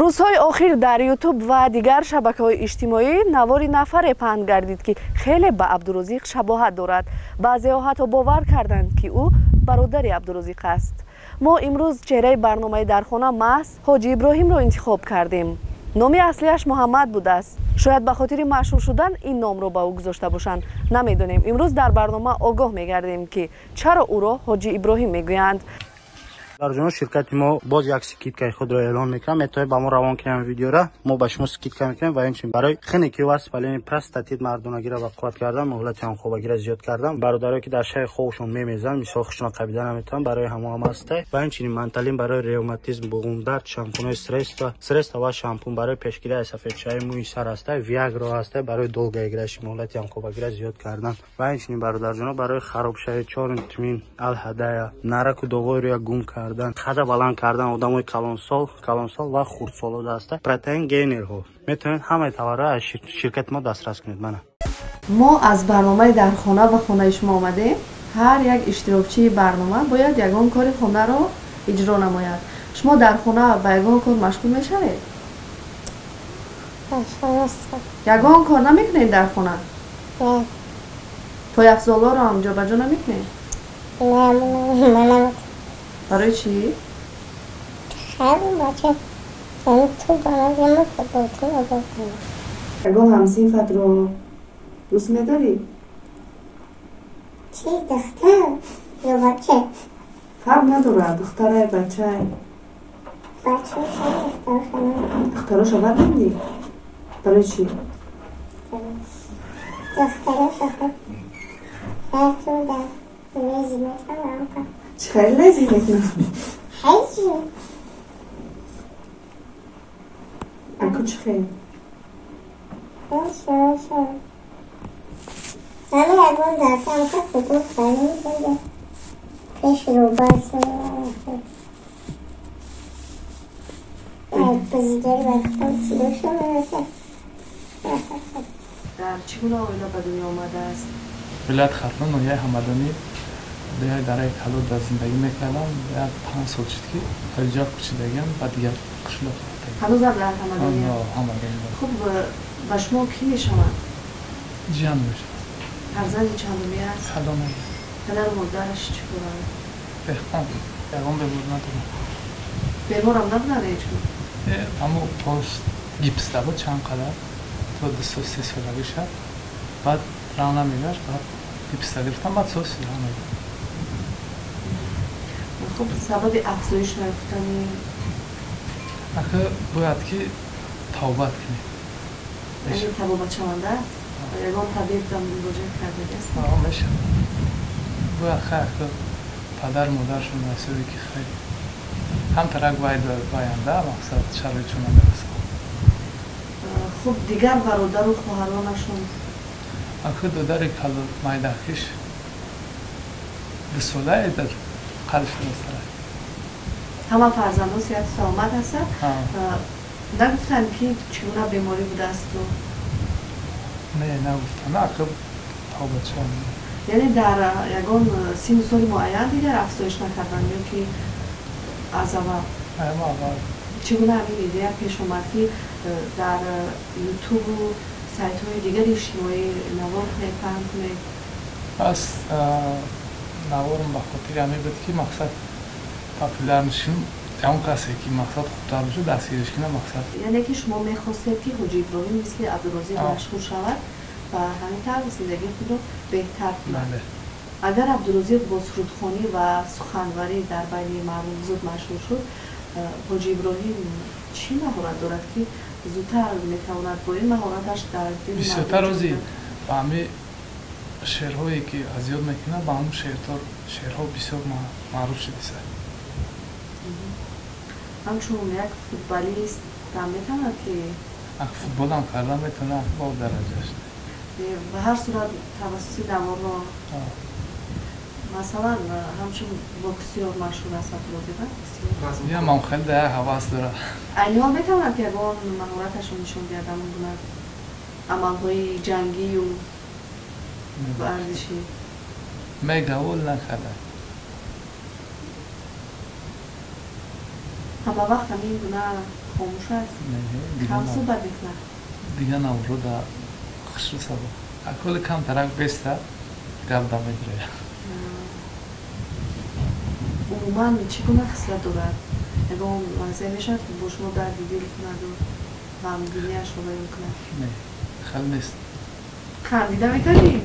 Рӯзҳои охир дар Ютуб ва дигар шабакаҳои иҷтимоӣ навори нафаре паҳн гардид, ки хеле ба Абдурозиқ шабоҳат дорад. Баъзеҳо ҳатто бовар карданд, ки ӯ бародари Абдурозиқ аст. Мо имрӯз чеҳраи барномаи «Дар хона» маҳз Ҳоҷи Иброҳимро интихоб кардем. Номи аслиаш Муҳаммад будааст. Шояд ба хотири машҳур шудан ин номро ба ӯ гузошта бошанд, намедонем. Имрӯз дар барнома огоҳ мегардем, ки чаро ӯро Ҳоҷи Иброҳим мегӯянд. Дар ҷоно, ширкати мо боз як скидкаи худро эълон мекунам. Метавонед ба мо равон кунем видеора, мо ба шумо скидка мекунем. Ва инчунин барои хунукӣ ва воспаление простатит, мардонагиро ба қувват кардан, муҳлати ҳамхобагиро зиёд кардан, бародарое ки дар шаби хобшон мемезанд, мисол хушона қабида наметавонанд, барои ҳамо ҳам ҳастай. Ва инчунин манталин барои ревматизм, буғумдард, шампунҳои средства ва шампун барои пешгирӣ аз сафедшавии мӯи сар ҳастай, виагро ҳастай барои долгоиграющий, муҳлати ҳамхобагиро зиёд кардан. Ва инчунин, бародарҷоно, барои харобшавии чорумтимин алҳадая, нараку доғои рӯя гум кардан, қада баланд кардан, одамои калонсол ва хурдсоло даста протеин гейнерҳо. Метавонед ҳамаи товарро аз ширкати мо дастрас кунед. Мана. Мо аз барномаи «Дар хона» ба хонаи шумо омадем. Ҳар як иштирокчии барнома бояд ягон кори хонаро иҷро намояд. Шумо дар хона ба ягон кор машғул мешавед? Ягон кор намекунед дар хона? Пойафзолҳоро ҳам ҷобаҷо намекунед? Барои чӣ? Ягон ҳамсинфатро дӯст медорӣ? Чӣ, духтар ё бача? Фарқ надорад, духтарай, бачай. Духтароша бад мебинӣ? Барои чӣ? Духтароша хуб. Чӣ хеле лези мекунад? Ҳеҷ. Аку чӣ хел? Ҳами ягон дарсам ка футбол хеле пеш рӯбарс. Бозигари вақтам сидоша мерасад. Дар чӣ гуна оила ба дунё омадааст? Вилояти Хатлон, ноҳияи Ҳамадонӣ, деҳаи Дараи Калот дар зиндагӣ мекардам. Як 5 сол шуд, ки ҳиҷо кӯчидагиам, ба дигар қишлоқ. Ҳанӯзам дар Ҳамадонӣ? Ҳамадонӣ. Хуб, ба шумо кӣ мешавад? Ҷиян мешавад. Фарзанди чандумӣ аст? Каломе. Падару модараш чӣ коранд? Деҳқон, ягон бемор надорам. Беморам набуданд ҳеҷ гоҳ? Ҳамо пош гипсда буд чанд қадар, то 2 сол 3 солагӣ шад, баъд ранг намегашт, баъд гипсда гирифтам, баъд соз ранг мегашт. Хуб, сабаби афзоиш наёфтани? Ака, бояд ки тавбат кунед. Яъне табобатшаванда аст? Ягон табиб муроҷиат кардагиаст? Мешавад, бояд хайр, падар модаршон ҳисоби ки хайр ҳамтарак ваянда мақсад шароитшон намерасад. Хуб, дигар бародару хоҳаронашон? Ака, додари майдакиш 2 солае, дар қалб шудастара. Ҳама фарзандон сиҳату саломат ҳастанд? Нагуфтанд, ки чӣ гуна беморӣ будаасту? Не, нагуфтанд, ака, тавбатшаванд. Яъне дар ягон синну соли муайян дигар афзоиш накарданд ё ки аз аввал? Аввал. Чӣ гуна ҳамин идея пеш омад, ки дар Ютубу сайтҳои дигари иҷтимоӣ навор кунед, паҳн кунед? Пас наворам ба хотири ҳамин буд, ки мақсад популяр шим, ҳамон касе ки мақсад хубтар бошад, дастгириш кунам, мақсад. Яъне ки шумо мехостед, ки Ҳоҷи Иброҳим мисли Абдурозиқ машҳур шавад ва ҳамин тавр зиндагии худро беҳтар кунад. Агар Абдурозиқ бо сурудхонӣ ва суханварӣ дар байни мардум зуд машҳур шуд, Ҳоҷи Иброҳим чӣ маҳорат дорад, ки зудтар метавонад бо ин маҳораташ дар дили Бисёртар ози ба ҳами шеърҳое ки аз ёд мекунад, ба ҳамун шеърҳо бисёр маъруф шудиса. Ҳамчун як футболист ҳам метавонад ки? Футболам кардан метавонад, бо дараҷаш. Ба ҳар сурат, тавассути наворро, масалан, ҳамчун боксёр машҳур аст Абдурозиқ. Я ман хеле да ҳавас дорам. Айни ҳол метавонад, ки ягон маҳораташро нишон диҳад, ҳамон гуна амалҳои ҷангию варзишӣ? Мегавол накарда. Ҳама вақт ҳамин гуна Хомӯш аст? Кам суҳбат мекунад? Дига навро да хушрӯ сабо. Аколи камтарак беста гап да медирояд. Умуман чӣ гуна хислат дорад? Ягон лаҳзае мешавад, ки бо шумо дарди дил кунаду ғамгиниашро баён кунад? Не, хеле нест. Хандида метавонӣ?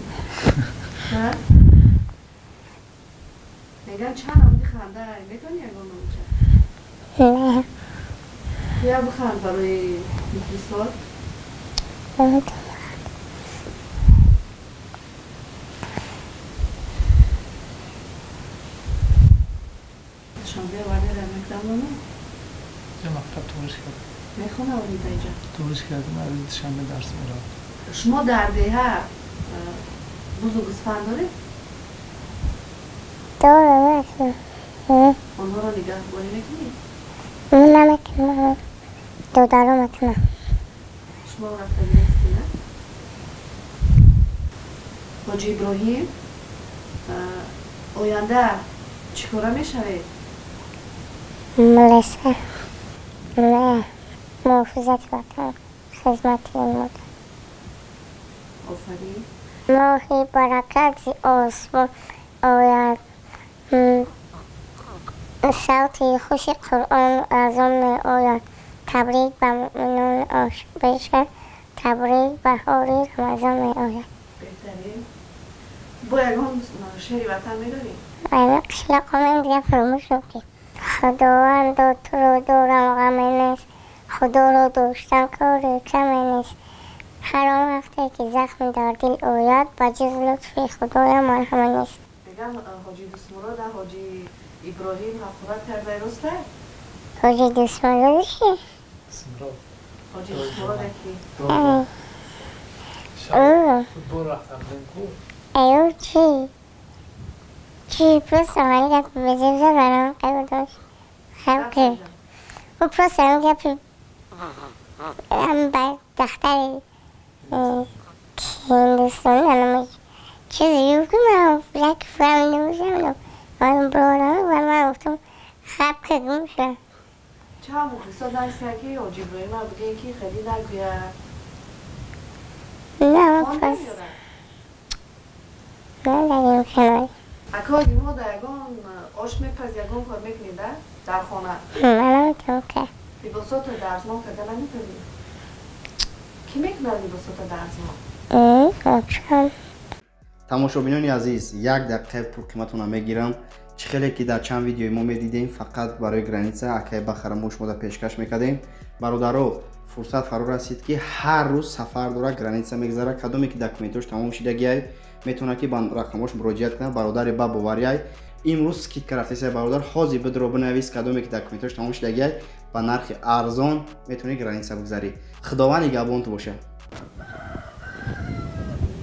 Мегӯянд чанд намуди ханда, метавонӣ ягон намудша? Не. Я биханд барои мухлисот. Душанбе оварда мектаб ҷа мактаб тӯриш кард. Мехона орида иҷа? Тӯриш кардам, аз Душанбе дарс меравад. Шумо дар деҳа бузу гӯсфанд доред? Дорам. Онҳоро нигаҳбонӣ мекунед? Намекунам, додаро мекунам. Шумо рафтагӣ нестед, на? Ҳоҷи Иброҳим, оянда чӣ кора мешавед? Милиса. Не, муҳофизати ватан, хизмати модар. Офарин. Моҳи баракат зи осмон ояд, савти хуши Қуръон азон меояд. Табрик ба муъминони ошиқбеша, табрик баҳори Рамазон меояд. Беҳтарин. Бо ягон шеъри ватан медонӣ? Қишлоқомем, дига фаромӯш шуд. Худовандо, туро дорам, ғаме нест, худоро доштан кори каме нест. Ҳар он вақте ки захм дар дил ояд, ба ҷуз лутфи худоя марҳама нест. Мегам ҳоҷи Дӯстмурода ҳоҷи Иброҳим ҳақорат карда, роста? Ҳоҷи Дӯстмурод чи? Ҳоҷи Дӯстмурода ки? Футбол рафта будем ку? Эй, чи? Чи просто ҳамин гапи безеб зад, барам қайб дошт. Хаб ки. Ӯ просто ҳамин гапи ба дахтари ҳиндустони ҳанам чизе гуфт, ки ман як фаҳмида бошам. Ман бародарам ва ман гуфтам хаб ки гум шуд. Чанд мухлисо нависанд, ки ҳоҷи Иброҳима бигӯем, ки хеле нагӯяд. Не, ман просто надагим канори. Ако мо да ягон ош мепаз, ягон кор мекунед, да? Дар хона? Ман наметавонам ка. Либосото дарзмон карда наметавонӣ? Кӣ мекунад либосото дарзмон? Очам. Тамошобинони азиз, як дақиқаи пурқиматона мегирам. Чӣ хеле ки дар чанд видеои мо медидем, фақат барои граница акай бахара мо шумода пешкаш мекардем. Бародаро, фурсат фаро расид, ки ҳар рӯз сафар дора, граница мегзара. Кадоме ки документош тамом шидагиай, метавонад ки ба рақамош муроҷиат кунад. Бародари ба бовариай, имрӯз скидка рафтесай, бародар, ҳозир бидро бинавис, кадоме ки документош тамом шидагиай, ба нархи арзон метавонӣ граница бигзарӣ. Худованд нигаҳбонту боша.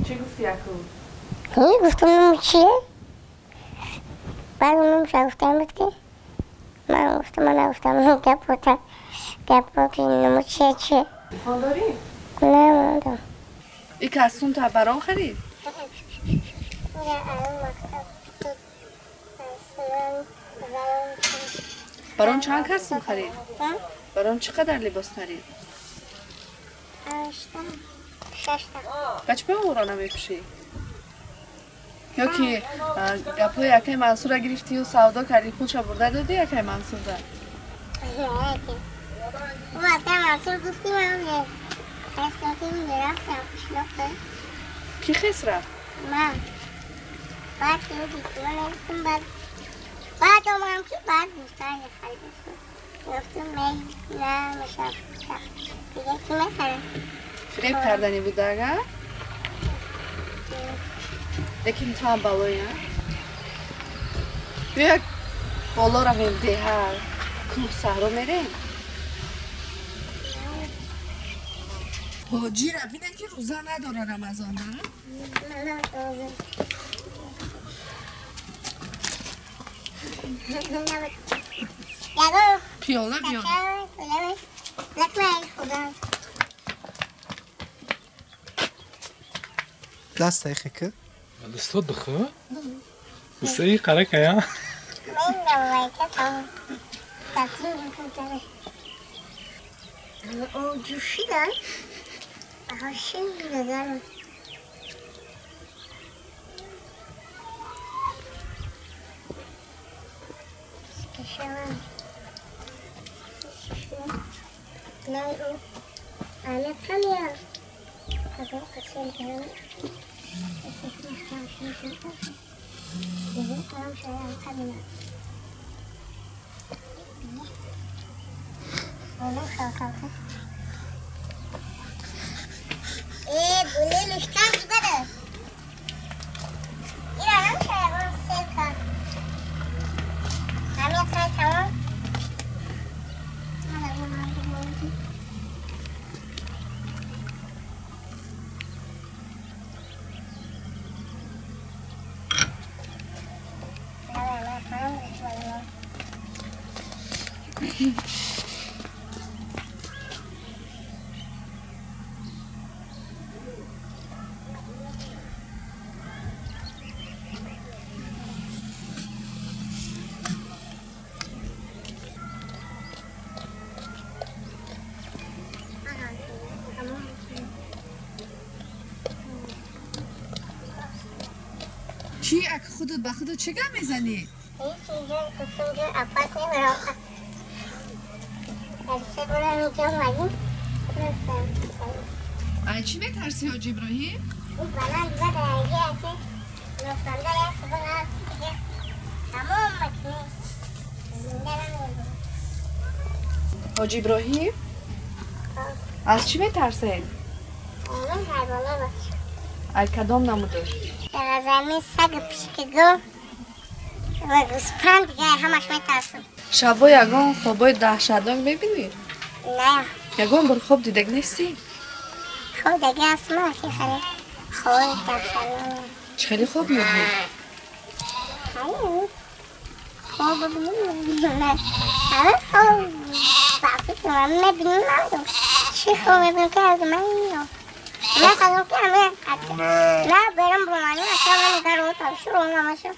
Чӣ гуфти, аку? Ҳеҷ, гуфтам номи чие? Баъд номша гуфтам, буд ки ман гуфтам, ман нагуфтам гапота гапо ки ному чие чие. Телефон дорӣ? Не, надорам. И костюмта барон харид? Барон чанд костюм харид? Барон чӣ қадар либос харид? Ба чӣ ба ӯро намепӯшӣ? Ё ки гапҳои акаи Мансурра гирифтию савдо кардӣ, пулша бурда додӣ акаи Мансурда? Кӣ хес рафт? Ман. Баъд ки дид, баъд баъд омадам, ки баъд гуфтан харидам. Гуфтам намешавад, дига ки мехарам. Фиреб кардани буда, ага? Лекин ту ҳам балои, а? Биё як боло равем, деҳа, кӯҳ, саҳро мерем. Ҳоҷира бинед, ки рӯза надора Рамазон, а? Пиёла биёр. Даст ки? Дастот бихӯ? Дастаи қаракая? Ҷӯшида? Шида. Чӣ ак худат ба худат чӣ гап мезанӣ? Ай чӣ метарсӣ, ҳоҷи Иброҳим? Ҳоҷи Иброҳим, аз чӣ метарсед? Ай кадом намудаш? Аз ҳамин сагу пишкигу ва гӯспанд дига ҳамаш метарсам. Шабо ягон хобои даҳшатнок мебинӣ? Не. Ягон бор хоб дидаг нестӣ? Хоб дига астм, ки хеле хоби даҳшатнок. Чӣ хеле хоб мебинӣ? Хоб мебинам. Хоб ба фикр ман мебинам, намедонам чӣ хоб мебинам, ки аз ман меояд. Не хазам ки ҳаме на берам бромани аша ман дар отам шурӯъ намаша.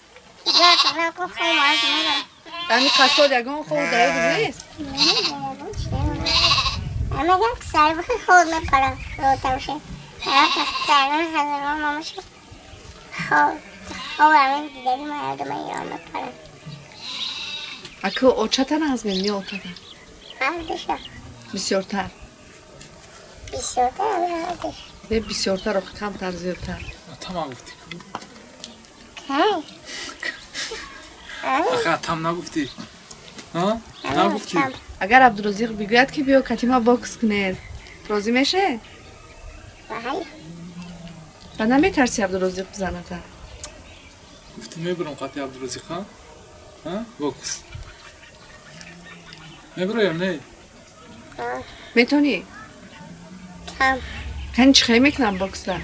Я хазам ку хоб аз мерам. Ами қассод ягон хоб дар ёд нест? Мегам ки сар бихи хоб мепарам ротамши. Сарман хазарон мамаша. Хоб хоб ҳамин дидаги ман ёдам ё мепарам. Аку очатан аз мебинӣ отатан? Ҳардуша. Бисёртар? Бисёртар ҳардуш. Не бисёртар, охи камтар, зиёдтар. Атам нагуфтӣ ку? Ахи атам нагуфтӣ? Нагуфтӣ? Агар Абдурозиқ бигӯяд, ки биё катима бокс кунед, розӣ мешавед? Ба наметарсӣ Абдурозиқ бизаната? Гуфтӣ мебурам қати Абдурозиқ, бокс. Мебуро ё не? Метонӣ? Кани чӣ хеле мекунам боксда?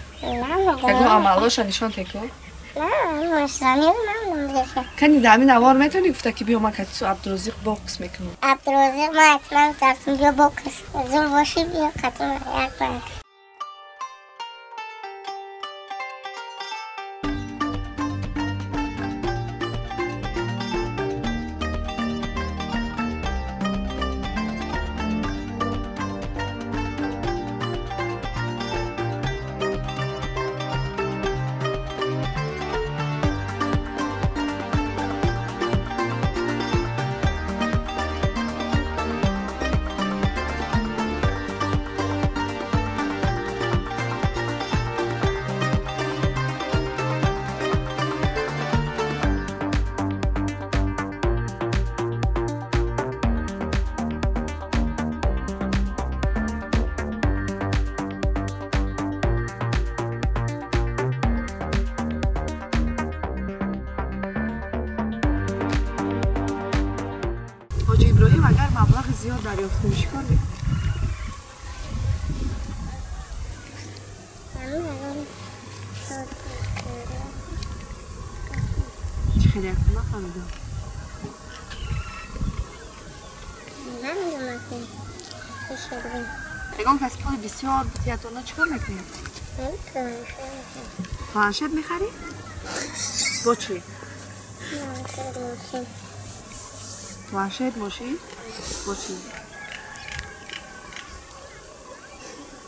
Ягон амалҳоша нишон теку? Кани дар ҳамин аввал метавонӣ гуфта, ки биё ман кати Абдурозиқ бокс мекунам? Абдурозиқ ман ҳатман тарсим, биё бокс. Зур бошӣ, биё қати ман як бар. Ҳоҷи Иброҳим, агар маблағи зиёд дарёфт кунӣ, чӣ кор мекунӣ? Чӣ хеле як нафаҳмидам. Ягон кас пули бисёр битиҳад, она чӣ кор мекунӣ? Планшет мехарӣ? Бо чӣ? Планшет, мошин? Бо чӣ?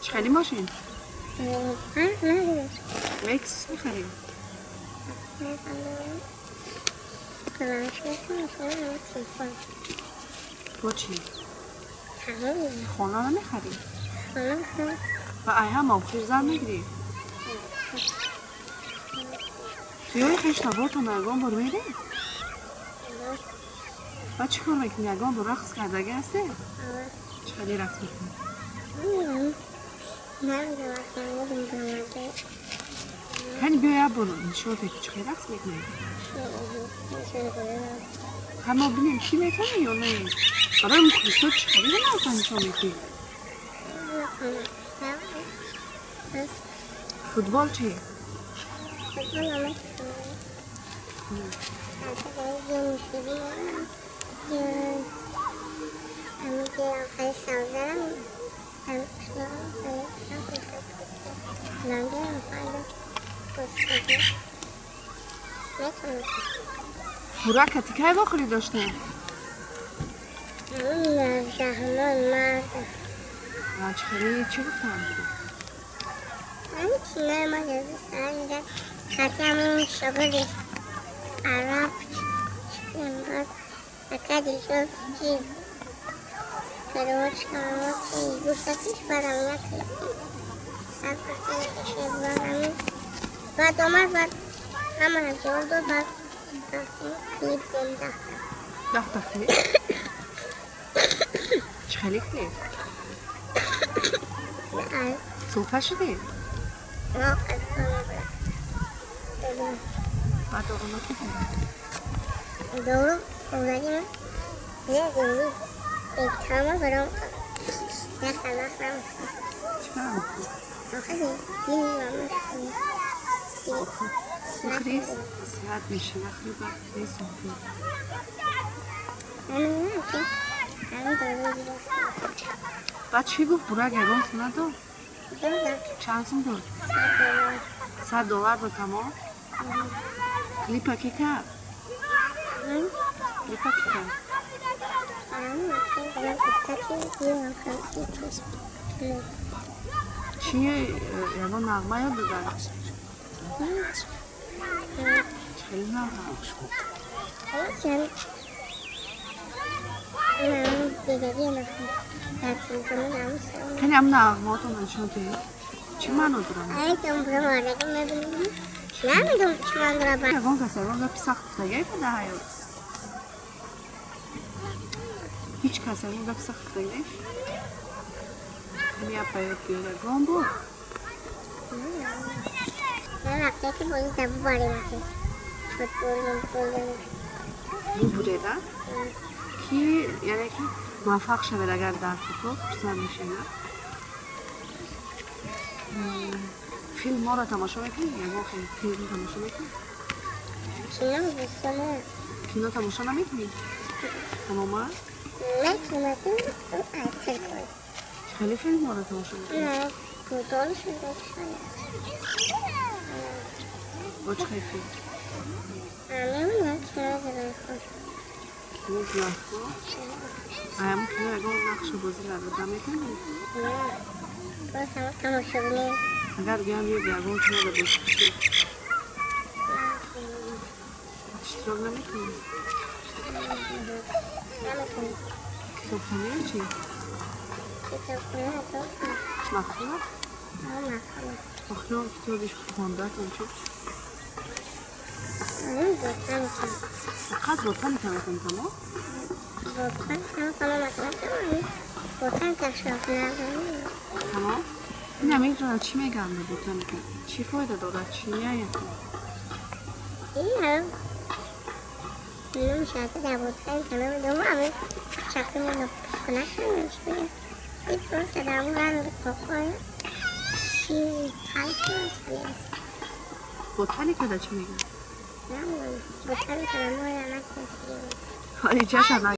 Чӣ хели мошин? Лексус мехарӣ? Бо чӣ? Хона намехарӣ? Ва ай ҳам охир зан мегирӣ? Туёи хештабортон ягон бор мерӣ? Ва чӣ кор мекунӣ? Ягон бор рақс кардагӣ ҳастӣ? Чӣ хели рақс мекунӣ? Кани биё як бор нишон де, ки чӣ хел рақс мекунӣ. Ҳа, мо бинем, чӣ метавонӣ ё не? Барои мухлисот чӣ хели ҳунарта нишон медиҳӣ? Футбол чӣ? Бурака ти кай вохӯрӣ доштем? Чӣ хели чӣ гуфтам? بعد آمد بعد همه جواب داد بعد کلیپ زنده 10 تا کلیپ؟ چه خیلی کلیپ؟ سرفه شدی؟ نه. بعد دارو کی دارو خوردگی من نه دارو تمام برام نه خلاص. چرا؟ آخه دین من نخری صحت میشه نخری بعد خیلی بعد چی گفت бурак ягон сум надод؟ Чанд сум дод؟ $100 дод тамом؟ Клипа ки кард؟ Клипа ки кард؟ Чи ягон нағма ёд додад? Хеле нағма. Кани ам нағмаотон нишон диҳед, чӣ маъно доранд? Ягон кас ягон гапи сахт гуфтагиай дар ҳаёт? Ҳеҷ кас ягон гапи сахт гуфтагиай? Ҳами апа ёд биёд ягон бор. Бубуреда ки яъне ки муваффақ шавед агар дар футбол хурсанд мешавед. Филмҳоро тамошо мекунӣ? Ягон хел филм тамошо мекунӣ? Кино тамошо намекунӣ тамоман? Хеле филмҳоро тамошо мекунӣ? Бо чӣ хел филм? Кино златко. Аям кино ягон нақшу бозӣ карда метавонӣ? Агар гӯям ё ягон кино дар бозӣ кушӣ, иштирок намекунӣ? Китобхонаё чӣ? Махфӣ аст? Охирон китоби хондаатон чӣ? Фақат ботаника мехонӣ тамом? Тамом? Ин намедонам чӣ мегӯянд ба ботаника. Чӣ фоида дорад? Чӣ яъне? Ботаника да чӣ мегӯянд? Ҳолиҷаша.